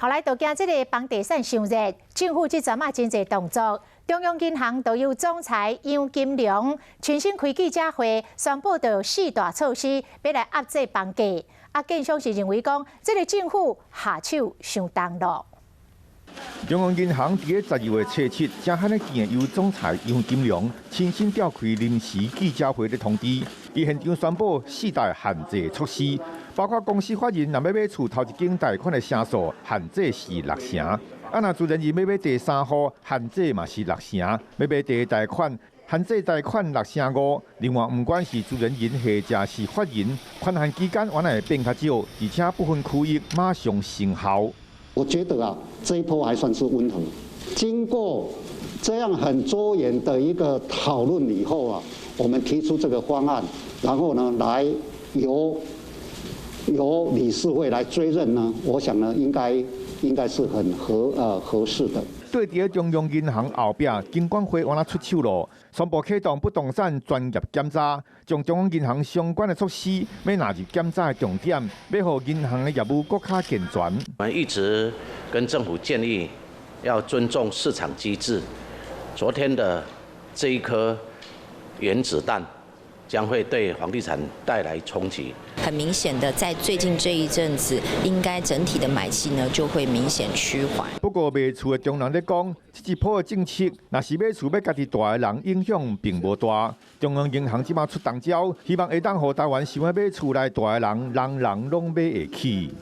後來就驚這个房地產傷熱，政府這陣仔真濟動作。中央銀行就由總裁楊金龍親身開記者會，宣布著四大措施，欲來壓制房價。啊，建商是認為講，這个政府下手傷重囉。中央銀行佇咧12月初7，正罕見由總裁楊金龍親身召開臨時記者會咧通知，伊現場宣布四大限制措施，包括公司法人若欲買厝頭一間貸款的成數限制是六成，啊若自然人欲買第三戶限制嘛是六成，欲買第二貸款限制貸款六成五。另外，毋管是自然人或者是法人，寬限期間原來會變較少，而且部分區域馬上生效。我覺得啊，這一波還算是溫和。經過這樣很周延的一個討論以後啊，我們提出這個方案，然後呢，來由理事會來追認呢，我想呢，應該是很合適的。對佇中央銀行後壁，金管會原來出手囉，宣布啟動不動產專業檢查，將中央銀行相關的措施欲納入檢查的重點，欲予銀行的業務閣較健全。我們一直跟政府建議要尊重市場機制。昨天的這一顆原子彈將會對房地產帶來衝擊。很明顯的，在最近這一陣子，應該整體的買氣呢就會明顯趨緩。不過賣厝的中人咧講，這一波的政策，若是買厝欲家己蹛的人，影響並無大。中央銀行這馬出重招，希望會當予台灣想欲買厝來蹛的人，人人攏買會起。